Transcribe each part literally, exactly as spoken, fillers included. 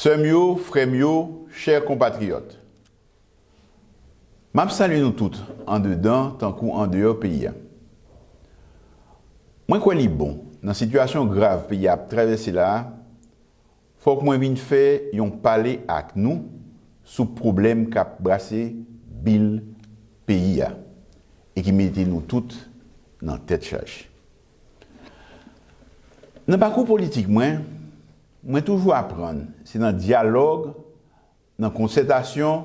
Sè m yo, frè m yo, chè konpatriyòt, m ap salye nou tout, andedan tankou andeyò peyi a. Mwen kwè li bon, nan sitiyasyon grav peyi a ap travèse la a, fòk mwen vin fè yon pale ak nou sou pwoblèm k ap brase bil peyi a e ki mete nou tout nan tèt chaje. Nan pakou politik mwen, mwen toujou aprann se nan dyalòg, nan konsètasyon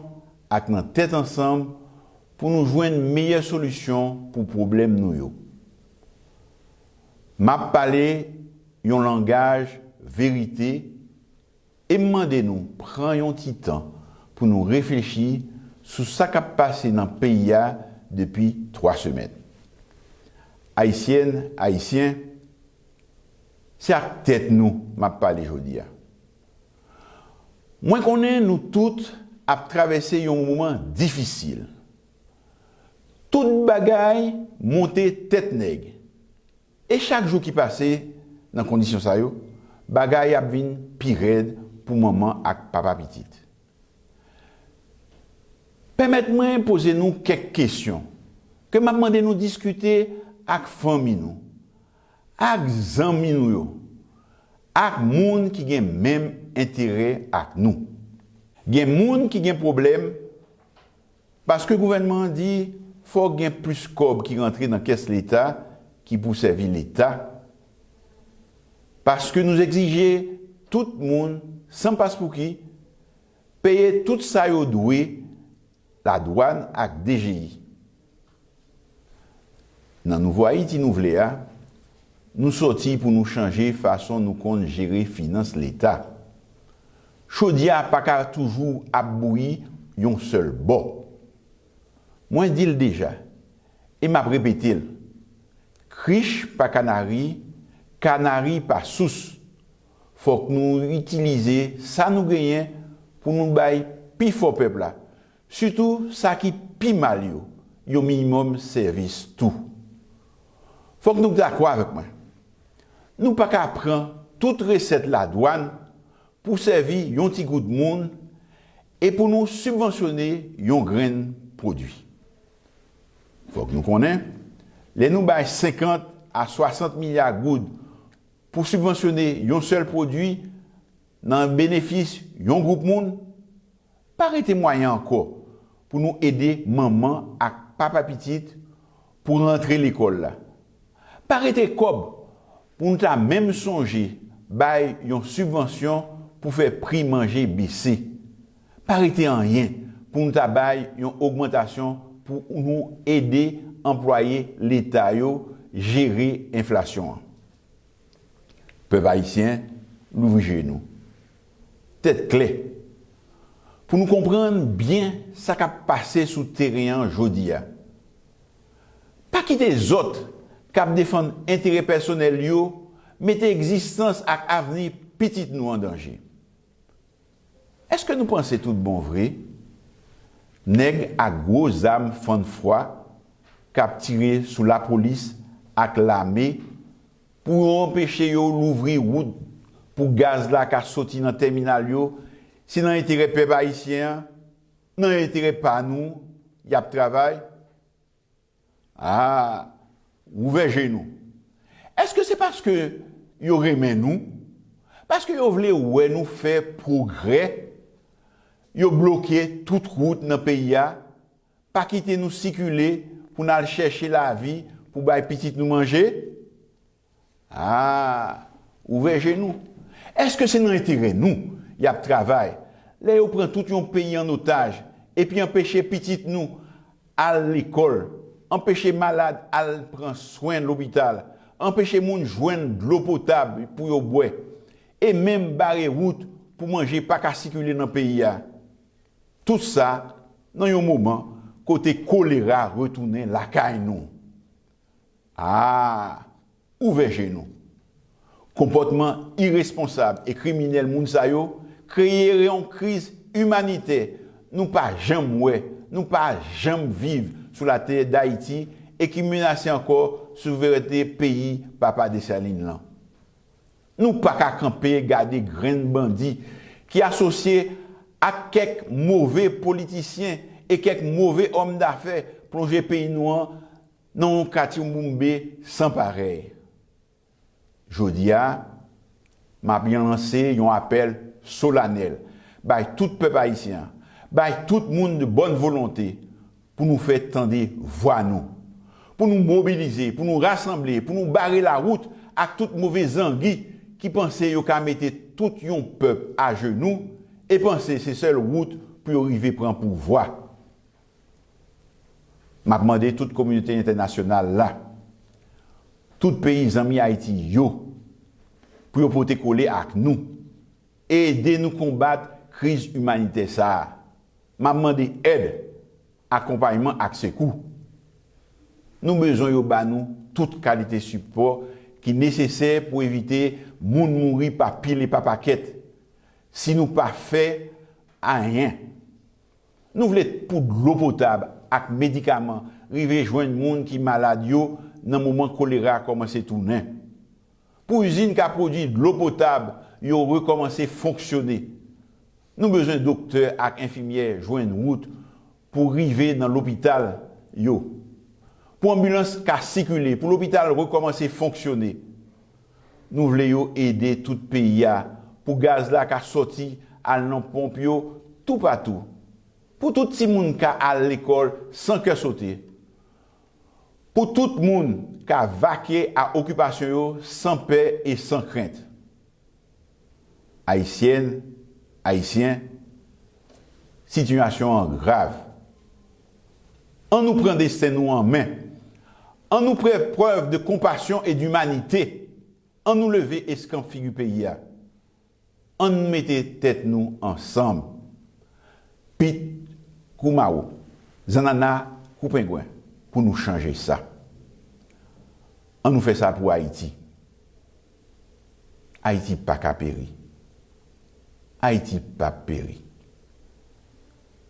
ak nan tèt ansanm pou nou jwenn meyè solisyon pou pwoblèm nou yo. M ap pale yon langaj verite e m mande nou pran yon ti tan pou nou reflechi sou sa k ap pase nan peyi a depi twa semèn. Ayisyèn, Ayisyen, se ak tèt nou m ap pale jodi a. Mwen konnen nou tout ap travèse yon moman difisil. Tout bagay monte tèt nèg. E chak jou ki pase nan kondisyon sa yo, bagay ap vin pi rèd pou manman ak papa pitit. Pèmèt mwen poze nou kèk kesyon ke m ap mande nou diskite ak fanmi nou, ak zanmi nou yo, ak moun ki gen menm enterè ak nou. Gen moun ki gen pwoblèm paske gouvènman an di fòk gen plis kòb ki rantre nan kès Leta ki pou sèvi Leta, paske nou egzije tout moun, san paspouki, peye tout sa yo dwe ladwàn ak D G I. Nan nouvo Ayiti nou vle a, nou sòti pou nou chanje fason nou konn jere finans Leta. Chodyè a pa ka toujou ap bouyi yon sèl bò. Mwen di l deja, e m ap repete l, krich pa kanari, kanari pa sous. Fòk nou itilize sa nou genyen pou nou bay pifò pèp la, sitou sa ki pi mal yo, yon minimòm sèvis tou. Fòk nou dakò avèk mwen. Nou pa ka pran tout resèt ladwàn pou sèvi yon ti gwoup moun e pou nou sibvansyone yon grenn pwodui. Fòk nou konnen, lè nou bay senkant a swasant milya goud pou sibvansyone yon sèl pwodui nan benefis yon gwoup moun, pa rete mwayen ankò pou nou ede manman ak papa pitit pou rantre lekòl la. Pa rete kòb pou nou ta menm sonje bay yon sibvansyon pou fè pri manje bese. Pa rete anyen pou nou ta bay yon ogmantasyon pou nou ede anplwaye Leta yo jere enflasyon an. Pèp ayisyen, louvri je nou. Tèt klè. Pou nou konprann byen sa k ap pase sou teren an jodi a. Pa kite zòt k ap defann enterè pèsonèl yo mete egzistans ak avni pitit nou an danje. Èske nou panse tout bon vre, nèg ak gwo zam fann fwa k ap tire sou lapolis ak lame pou yo anpeche yo louvri wout pou gaz la ka soti nan tèminal yo, se nan enterè pèp ayisyen an, nan enterè pa nou y ap travay? A, ouvè je nou. Èske se paske yo renmen nou? Paske yo vle wè nou fè pwogrè? Yo bloke tout wout nan peyi a, pa kite nou sikile pou n al chèche lavi pou bay pitit nou manje? A, ouvè je nou. Èske se nan enterè nou y ap travay lè yo pran tout yon peyi an otaj epi anpeche pitit nou al lekòl, anpeche malad al pran swen lopital, anpeche moun jwenn dlo potab pou yo bwè, e menm bare wout pou manje pa ka sikile nan peyi a? Tout sa nan yon moman kote kolera retounen lakay nou. A, ouvè je nou. Konpòtman iresponsab e kriminèl moun sa yo kreye yon kriz imanitè nou pa janm wè, nou pa janm viv sou latè Dayiti e ki menase ankò souverènte peyi Papa Desalin lan. Nou pa ka kanpe gade grenn bandi ki asosye ak kèk move politisyen e kèk move òm dafè, plonje peyi nou an nan yon katyoumboumbe san parèy. Jodi a, m ap lanse yon apèl solanèl bay tout pèp ayisyen an, bay tout moun de bòn volonte, pou nou fè tande vwa nou, pou nou mobilize, pou nou rasanble, pou nou bare lawout ak tout move zangi ki panse yo ka mete tout yon pèp ajenou e panse se sèl wout pou yo rive pran pouvwa. M ap mande tout kominote entènasyonal la, tout peyi zanmi Ayiti yo, pou yo pote kole ak nou, ede nou konbat kriz imanitè sa a. M ap mande èd, akonpayman ak sekou. Nou bezwen yo ba nou tout kalite sipò ki nesesè pou evite moun mouri pa pil e pa pakèt. Si nou pa fè anyen, nou vle pou dlo potab ak medikaman rive jwenn moun ki malad yo nan moman kolera kòmanse tounen. Pou izin ka pwodui dlo potab yo rekòmanse fonksyone, nou bezwen doktè ak enfimyè jwenn wout pou rive nan lopital yo, pou anbilans ka sikile, pou lopital rekòmanse fonksyone. Nou vle yo ede tout peyi a pou gaz la ka sòti al nan ponp yo toupatou, pou tout timoun ka al lekòl san kè sote, pou tout moun ka vake a okipasyon yo san pè e san krent. Ayisyèn, Ayisyen, sitiyasyon an grav. Ann nou pran desten nou an men. Ann nou fè prèv de konpasyon e dimanite. Ann nou leve eskanp figi peyi a. Ann mete tèt nou ansanm. Pit kou mawo, zannanna kou pengwen, pou nou chanje sa. Ann nou fè sa pou Ayiti. Ayiti pa ka peri. Ayiti p ap peri.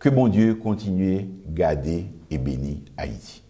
Ke Bondye kontinye gade e beni Ayiti.